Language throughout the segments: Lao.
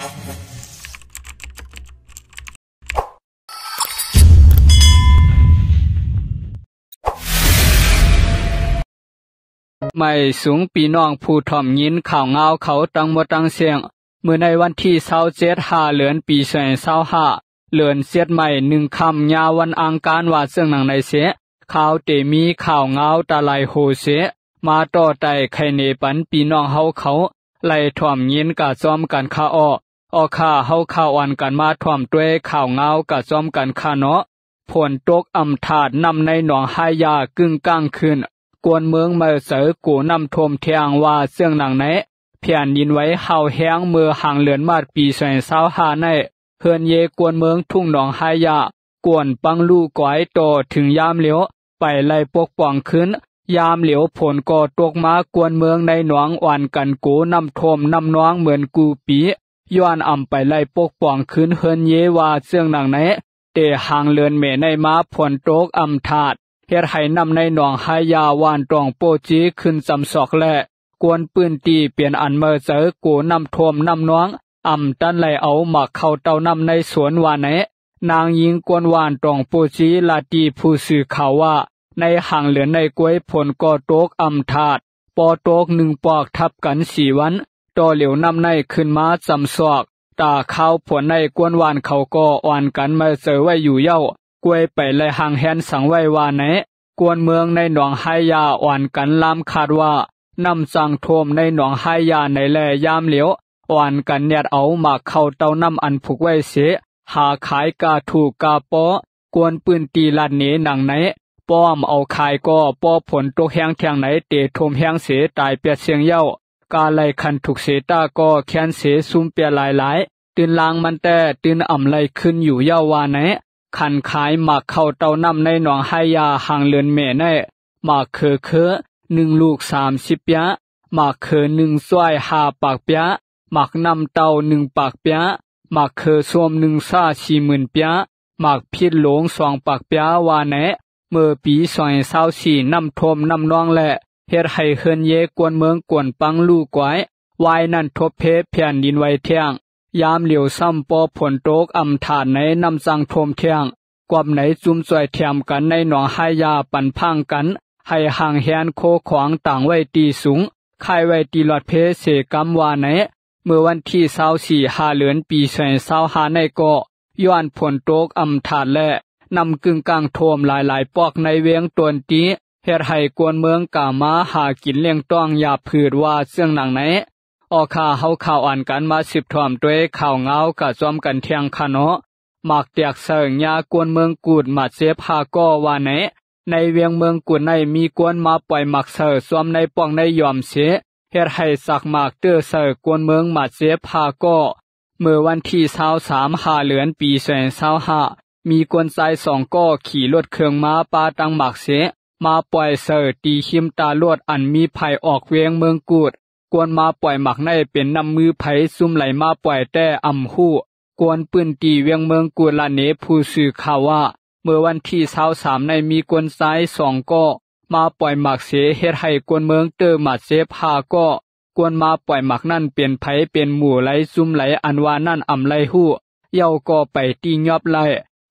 ໄໝສູງ ພີ່ນ້ອງຜູ້ຖ້ອມຍິນຂ່າວງາວເຂົາທັງໝົດທັງເສັງ. ມື້ໃນວັນທີຊາວເຈັດ ຫ້າເດືອນ ປີສອງພັນຊາວຫ້າ ເດືອນເຈັດໃໝ່ໜຶ່ງຄ່ຳ ຍາມວັນອັງຄານ ວ່າເຊິ່ງໜັງໃນເສ ຂ່າວເຕມີຂ່າວງາວຕາຫຼາຍໂຫເສ ມາຕໍ່ໄຕ່ໄຂເນປັນພີ່ນ້ອງເຮົາເຂົາ ໄດ້ຖ້ອມຍິນກະຈ້ອມກັນຄະເອາະ. ເອາະຄະ ເຮົາຄະອ່ອນກັນມາຖ້ອມດ້ວຍຂ່າວງາວກະຈ້ອມກັນຄະເນາະ. ຝົນຕົກອຳທາດ ນ້ຳໃນໜອງຫາຍາກຶ້ງກ້າງຂຶ້ນ ກວນເມືອງເມີໃຈໂກນ້ຳຖ້ວມແທ້ງ ວ່າເຊິ່ງໜັງໃນ. ແຜ່ນດິນໄຫວຮ້າວແຮງເມື່ອຫາງເດືອນມາດ ປີສອງພັນຊາວຫ້າໃນ ເຮືອນເຢກວນເມືອງທຸ່ງໜອງຫາຍາ ກວນປັງລູກກວາຍ ຕໍ່ເຖິງຍາມຫຼຽວ ໄປໄລ່ປົກປ້ອງຄືນ. ຍາມຫຼຽວຝົນກໍຕົກມາ ກວນເມືອງໃນໜອງອ່ອນກັນໂກນ້ຳຖ້ວມນ້ຳນອງເໝືອນກູ່ປີ ຍ້ອນອຳໄປໄລ່ປົກປ້ອງຄືນເຮືອນເຢ ວ່າເຊິ່ງໜັງໃນ. ແຕ່ຫາງເດືອນເມໃນມາ ຝົນຕົກອຳທາດ ເຮັດໃຫ້ນ້ຳໃນໜອງຫາຍາ ຫວ່ານຕອງໂປຈີ ຂຶ້ນຈຳຊອກແລະ ກວນພື້ນທີ່ເປັນອັນເມີໃຈໂກນ້ຳຖ້ວມນ້ຳນອງ ອຳຕັນໄລ່ເອົາໝາກເຂົ້າເຕົ້ານ້ຳໃນສວນ ວ່າໃນ. ນາງຍິງກວນຫວ່ານຕອງໂປຈີ ລາຕີຜູ້ສື່ຂ່າວວ່າ ໃນຫາງເດືອນໃນກວຍ ຝົນກໍຕົກອຳທາດ ບໍ່ຕົກໜຶ່ງປອກທັບກັນສີ່ວັນ ຕໍ່ຫຼຽວນ້ຳໃນຂຶ້ນມາຈຳຊອກ. ຕາຂ່າວຜົນໃນກວນຫວ່ານເຂົາກໍອ່ອນກັນເມີໃຈໄວ້ຢູ່ເຍົາ ກວຍໄປໄລ່ຫາງແຮນສັງໄວ້ ວ່າໃນ. ກວນເມືອງໃນໜອງຫາຍາອ່ອນກັນລາມຄາດວ່າ ນ້ຳຈັ່ງຖ້ວມໃນໜອງຫາຍາໃນແລຍາມຫຼຽວ ອ່ອນກັນແນດເອົາໝາກເຂົ້າເຕົ້ານ້ຳອັນຜູກໄວ້ເສ ຫາຂາຍກາຖືກກາປໍ. ກວນພື້ນທີ່ລາດເນໜັງໃນ ປ້ອມເອົາຂາຍກໍພໍຝົນຕົກແຮງແທ່ງໃນເຕຖ້ວມແຮງເສຕາຍແປດເຊງເຍົາ ກາໄລ່ຄັນທຸກເສຕາກໍແຄນເສຊຸມເປຍຫຼາຍໆ ຕື່ນລາງມັນແຕ່ຕື່ນອຳໄລ່ຂຶ້ນຢູ່ເຍົາ ວ່າໃນ. ຄັນຂາຍໝາກເຂົ້າເຕົ້ານ້ຳໃນໜອງຫາຍາຫາງເດືອນເມໃນ ໝາກເຂີເຄີໜຶ່ງລູກສາມສິບເປຍ ໝາກເຂີໜຶ່ງຊ້ອຍຫ້າປາກເປຍ ໝາກນ້ຳເຕົ້າໜຶ່ງປາກເປຍ ໝາກເຂີສົ້ມໜຶ່ງຊ້າສີ່ໝື່ນເປຍ ໝາກພິດໂຫຼງສອງປາກເປຍ ວ່າແນ່. ເມື່ອປີສອງພັນຊາວສີ່ ນ້ຳຖ້ວມນ້ຳນອງແລະ ເຮັດໃຫ້ເຮືອນເຢກວນເມືອງກວນປັງລູກກວາຍ ວາຍນັ້ນທົບເພແຜ່ນດິນໄຫວແທ້ງ ຍາມຫຼຽວຊ້ຳພໍຝົນຕົກອຳທາດໃນນ້ຳຈັ່ງຖ້ວມແທ້ງ ກວມໃນຈຸ້ມຊ່ວຍແຖມກັນໃນໜອງຫາຍາ ປັນພາງກັນ ໃຫ້ຫາງແຮນໂຄຂອງຕາງໄວ້ທີ່ສູງ ຄ້າຍໄວ້ທີ່ລອດເພເສກຳ ວ່າໃນ. ເມື່ອວັນທີຊາວສີ່ ຫ້າເດືອນ ປີສອງພັນຊາວຫ້າໃນກໍ ຍ້ອນຝົນຕົກອຳທາດ ແລະ ນ້ຳກຶ້ງກ້າງຖ້ວມຫຼາຍໆປອກໃນວຽງຕົນຕີ ເຮັດໃຫ້ກວນເມືອງກາມາຫາກິນລ້ຽງຕ້ອງຫຍ້າພືດ ວ່າເຊິ່ງໜັງໃນ. ເອາະຄະ ເຮົາຄະອ່ອນກັນມາສືບຖ້ອມດ້ວຍຂ່າວງາວກະຈ້ອມກັນແທ້ງຄະເນາະ. ໝາກແຕກໃສ່ຍາກວນເມືອງກຸດ ໝາດເຈັບຫ້າກໍ ວ່າໃນ. ໃນວຽງເມືອງກຸດໃນມີກວນມາປ່ອຍໝາກໃສ່ຊ່ວມໃນປ້ອງໃນຢອມເສ ເຮັດໃຫ້ສັກໝາກເຕີໃສ່ກວນເມືອງໝາດເຈັບຫ້າກໍ. ເມື່ອວັນທີຊາວສາມ ຫ້າເດືອນ ປີສອງພັນຊາວຫ້າ ມີກວນຊາຍສອງກໍຂີ່ລົດເຄື່ອງມາປາຕັ້ງໝາກເສ ມາປ່ອຍໃສ່ຕີຫິມຕາລົດອັນມີໄພອອກວຽງເມືອງກຸດ. ກວນມາປ່ອຍໝາກໃນເປັນນ້ຳມືໃຜ ຊຸມໄຫຼມາປ່ອຍແຕ່ອຳຮູ້. ກວນພື້ນທີ່ວຽງເມືອງກຸດລະເນຜູ້ສື່ຂ່າວວ່າ ເມື່ອວັນທີຊາວສາມໃນມີກວນຊາຍສອງກໍ ມາປ່ອຍໝາກເສ ເຮັດໃຫ້ກວນເມືອງເຕີໝາດເຈັບຫ້າກໍ. ກວນມາປ່ອຍໝາກນັ້ນເປັນໃຜເປັນໝູ່ໃລຊຸມໃລອັນວ່ານັ້ນອຳໄລຮູ້ ເຍົາກໍໄປຕີຫຍອບໄລ.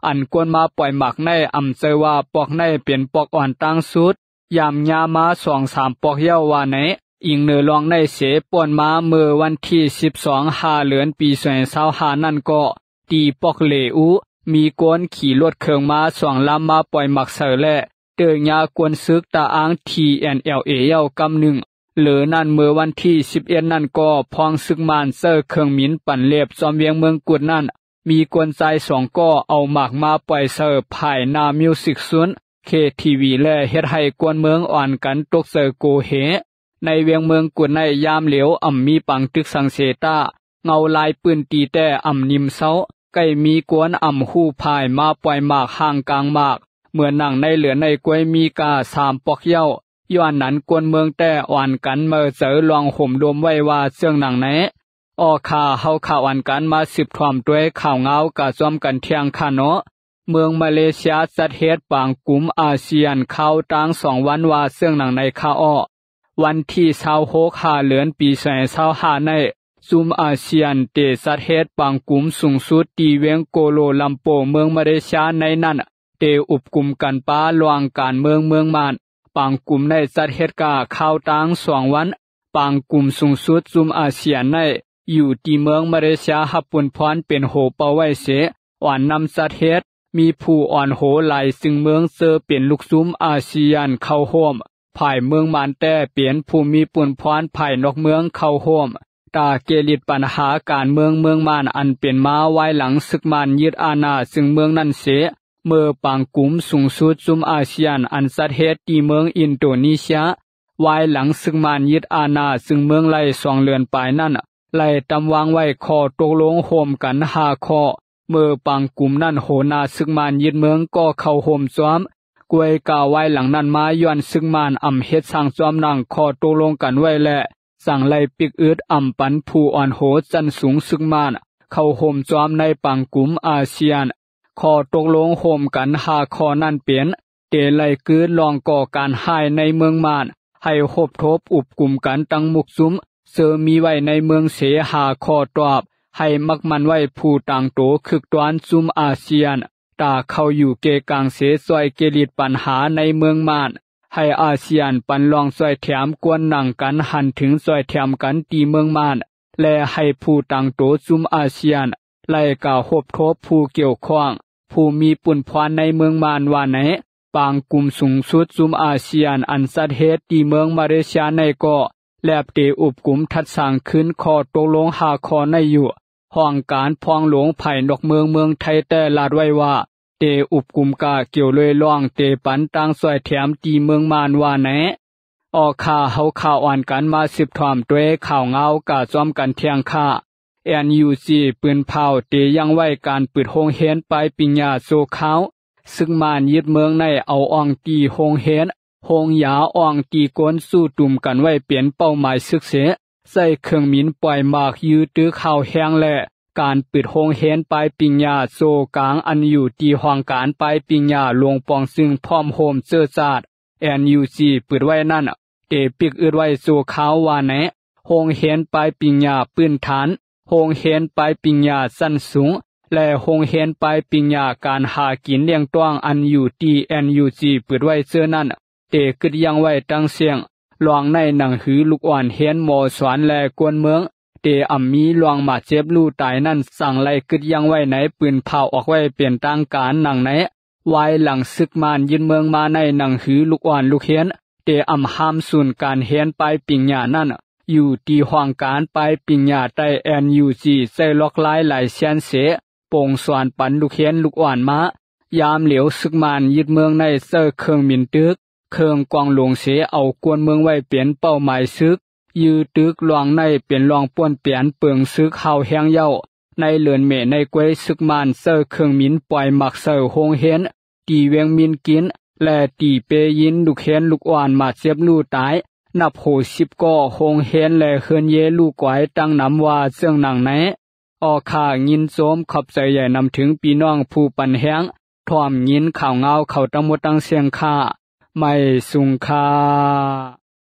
ອັນກວນມາປ່ອຍໝາກໃນອຳໃຈວ່າປອກໃນເປັນປອກອ່ອນຕັ້ງສຸດ ຢາມຍາມາສອງສາມປອກເຍົາວ່າໃນ. ອີງເໜີລອງໃນເສ ປ່ອນມາເມື່ອວັນທີສິບສອງ ຫ້າເດືອນ ປີສອງພັນຊາວຫ້ານັ້ນກໍ ຕີປອກເຫຼອູ ມີກວນຂີ່ລົດເຄື່ອງມາສອງລຳມາປ່ອຍໝາກໃສ່ ແລະ ເຕີຍາກວນຊຶກຕາອ່າງ ທີເອັນແອລເອ ເຍົາກຳໜຶ່ງ. ເຫຼືອນັ້ນເມື່ອວັນທີສິບເອັດນັ້ນກໍ ພອງຊຶກມ້ານໃຊ້ເຄື່ອງບິນປັ່ນເລັບຈອມວຽງເມືອງກຸດນັ້ນ ມີກວນຊາຍສອງກໍເອົາໝາກມາປ່ອຍໃສ່ພາຍໜ້າມິວສິກຊຸນ ເຄທີວີ ແລະ ເຮັດໃຫ້ກວນເມືອງອ່ອນກັນຕົກໃຈໂກເຮ. ໃນວຽງເມືອງກຸດໃນຍາມຫຼຽວອຳມີປາງຕຶກສັງເສຕາ ເງົາລາຍພື້ນທີ່ແຕ່ອຳນິມເຊົາ ໃກ້ມີກວນອຳຮູ້ພາຍມາປ່ອຍໝາກຫ່າງກາງໝາກ ເໝືອນໜັງໃນເຫຼືອໃນກວຍມີກາສາມປອກເຍົາ. ຍ້ອນນັ້ນກວນເມືອງແຕ່ອ່ອນກັນເມີໃຈລອງໂຮມໂດມໄວ້ວ່າເຊິ່ງໜັງໃນ. ອອກຂ່າວເຮົາຂາວອັນກັນມາສືບຖ້ອມດ້ວຍຂ່າວງາວກະຊອມກັນທ່ຽງຄະເນາະ. ເມືອງມາເລເຊຍຈັດເຮັດປາງກຸ່ມອາຊຽນຄາວຕ່າງສອງວັນວ່າເຊິ່ງໜັງໃນຄະເອາະ. ວັນທີຊາວຫົກ ຫ້າເດືອນ ປີສອງພັນຊາວຫ້າໃນ ຊຸມອາຊຽນເຕຈັດເຮັດປາງກຸມສູງສຸດທີ່ວຽງໂກໂລລຳໂປ ເມືອງມາເລເຊຍໃນນັ້ນ ເຕອຸບກຸມກັນປະລະຫວ່າງການເມືອງເມືອງມ່ານ. ປາງກຸມໄດ້ຈັດເຮັດກາຄາວຕາງສອງວັນ. ປາງກຸມສູງສຸດຊຸມອາຊຽນໃນຢູ່ທີ່ເມືອງມາເລເຊຍຮັບປຸນພອນເປັນໂຫເປົ່າໄວ້ເສ ອອນນຳຈັດເຮັດ ມີຜູ້ອອນໂຫຫຼາຍຊຶ່ງເມືອງເຈີເປັນລູກຊຸມອາຊຽນເຂົ້າຮ່ວມ. ຝ່າຍເມືອງມ່ານແຕ້ເປັນຜູ້ມີປຸນພອນ ຝ່າຍນອກເມືອງເຂົ້າຮ່ວມ. ຕາແກ້ລິດບັນຫາການເມືອງເມືອງມ່ານອັນເປັນມາວາຍຫຼັງຊຶກມ່ານຍຶດອານາຊຶ່ງເມືອງນັ້ນເສ ເມື່ອປາງກຸມສູງສຸດຊຸມອາຊຽນອັນຈັດເຮັດທີ່ເມືອງອິນໂດນີເຊຍ ວາຍຫຼັງຊຶກມ່ານຍຶດອານາຊຶ່ງເມືອງໄດ້ສອງເດືອນປາຍນັ້ນ ໄດ້ຕຳວາງໄວ້ຂໍ້ຕົກລົງຮ່ວມກັນຫ້າຂໍ້. ເມື່ອປາງກຸມນັ້ນ ໂຫນາຊຶກມ່ານຍຶດເມືອງກໍເຂົ້າຮ່ວມຈອມ. ກວຍກາວາຍຫຼັງນັ້ນມາ ຍ້ອນຊຶກມ່ານອຳເຮັດສ້າງຈອມດັ່ງຂໍ້ຕົກລົງກັນໄວ້ແລ້ວ ຈັ່ງໄດ້ປິກອຶດອຳປັນຜູ້ອອນໂຫຊັ້ນສູງຊຶກມ່ານເຂົ້າຮ່ວມຈອມໃນປາງກຸມອາຊຽນ. ຂໍ້ຕົກລົງຮ່ວມກັນຫ້າຂໍ້ນັ້ນເປັນ ເຕໄລ່ກືດລ່ອງກໍ່ການຮ້າຍໃນເມືອງມ່ານ ໃຫ້ຮົບທົບອຸບກຸມກັນຕັ້ງໝູ່ຊຸມ ເຈີມີໄວ້ໃນເມືອງເສຫ້າຂໍ້ຕອບ ໃຫ້ມັກໝັ້ນໄວ້ຜູ້ຕາງໂຕຄຶກຕອນຊຸມອາຊຽນ ຕາເຂົ້າຢູ່ເກກາງເສຊ່ອຍແກ້ລິດບັນຫາໃນເມືອງມ່ານ ໃຫ້ອາຊຽນປັນລ່ອງຊ່ອຍແຖມກວນໜັງກັນຫັນເຖິງຊ່ອຍແຖມກັນທີ່ເມືອງມ່ານ ແລະ ໃຫ້ຜູ້ຕາງໂຕຊຸມອາຊຽນ ໄລ່ກາຮົບທົບຜູ້ກ່ຽວຂ້ອງ ຜູ້ມີປຸນພອນໃນເມືອງມ່ານວ່າໃນ ປາງກຸ່ມສູງສຸດຊຸມອາຊຽນອັນຈັດເຮັດທີ່ເມືອງມາເລເຊຍໃນກໍ ແລບເຕອຸບກຸມທັດສາງຄືນຂໍ້ຕົກລົງຫ້າຂໍ້ໃນຢູ່. ຫ້ອງການພອງຫຼວງພາຍນອກເມືອງເມືອງໄທແຕ້ລາດໄວ້ວ່າ ເຕອຸບກຸມກາກ່ຽວໂດຍລ່ອງເຕປັນຕ່າງຊ່ອຍແຖມທີ່ເມືອງມ່ານວ່າແນ. ອອກຂ້າເຮົາຂ້າອ່ອນກັນມາສືບຖອມດ້ວຍຂ່າວງາວກາຈ້ອມກັນທ່ຽງຄ່າ. ແອນຢູຈີ ປືນເຜົາເຕຍັ່ງໄວ້ການເປີດໂຮງຮຽນປາຍປີນຍາຊົ່ວຄາວ. ຊຶກມ່ານຍຶດເມືອງໃນເອົາອ່ອງຕີໂຮງຮຽນ, ໂຮງຢາ, ອ່ອງຕີກົ້ນສູ້ຕຸມກັນໄວ້ເປັນເປົ້າໝາຍຊຶກເສ, ໃຊ້ເຄື່ອງບິນປ່ອຍໝາກ, ຢື້ຕຶກ, ຮ້າວແຮງ ແລະ ການເປີດໂຮງຮຽນປາຍປີນຍາໂຊກາງອັນຢູ່ທີ່ຫ້ອງການປາຍປີນຍາຫຼວງປອງຊຶງພ້ອມໂຮມເຈີຈາດ ແອນຢູຈີ ເປີດໄວ້ນັ້ນ ເຕປິກອຶດໄວ້ຊົ່ວຄາວວ່າແນ. ໂຮງຮຽນປາຍປີນຍາພື້ນຖານ, ໂຮງຮຽນປາຍປີນຍາຊັ້ນສູງ ແລະ ໂຮງຮຽນປາຍປີນຍາການຫາກິນລ້ຽງຕ້ອງອັນຢູ່ທີ່ ແອນຢູຈີ ເປີດໄວ້ເທື່ອນັ້ນ ເຕກຶດຢັ້ງໄວ້ຕັ້ງເຊິ່ງ. ລວງໃນໜັງສືລູກອ່ອນຮຽນມໍສອນ ແລະ ກວນເມືອງ ເຕອຳມີລວງບາດເຈັບຮູ້ຕາຍນັ້ນ ສັ່ງໄລ່ກຶດຢັ້ງໄວ້ໃນປືນເຜົາອອກໄວ້ເປັນທາງການໜັງໃນ. ວາຍຫຼັງຊຶກມ່ານຍຶດເມືອງມາໃນໜັງສືລູກອ່ອນລູກຮຽນ ເຕອຳຫ້າມສູນການຮຽນປາຍປີນຍານັ້ນ ຢູ່ທີ່ຫ້ອງການປາຍປີນຍາໃຕ້ ແອນຢູຈີ ໃຊ້ລອກລາຍລາຍແຊນເສ ປົງສອນປັນລູກຮຽນລູກອ່ອນມາ. ຍາມຫຼຽວຊຶກມ່ານຍຶດເມືອງໃນໃຊ້ເຄື່ອງບິນຕຶກ, ເຄື່ອງກອງຫຼວງເສເອົາກວນເມືອງໄວ້ເປັນເປົ້າໝາຍຊຶກ, ຢື້ຕຶກລວງໃນເປັນລວງປ້ວນແປນເປິງຊຶກຮ້າວແຮງເຍົາ. ໃນເດືອນເມໃນ ກວຍຊຶກມ່ານໃຊ້ເຄື່ອງບິນປ່ອຍໝາກໃສ່ໂຮງຮຽນ ຕີວຽງມິນກິນ ແລະ ຕີເປຍິນລູກຮຽນລູກອ່ອນບາດເຈັບຮູ້ຕາຍ ນັບໂຫສິບກໍ. ໂຮງຮຽນ ແລະ ເຮືອນເຢຮູ້ກວາຍຕັ້ງນຳວ່າເຊິ່ງໜັງໃນ. ອອກຂ້າຍິນຊົມຂອບໃຈໃຫຍ່ນຳເຖິງພີ່ນ້ອງຜູ້ປັນແຮງ ພ້ອມຍິນຂ່າວງາວເຂົ້າທັງໝົດທັງເຊິ່ງຄ່າ. ໄມສູງຄ່າ.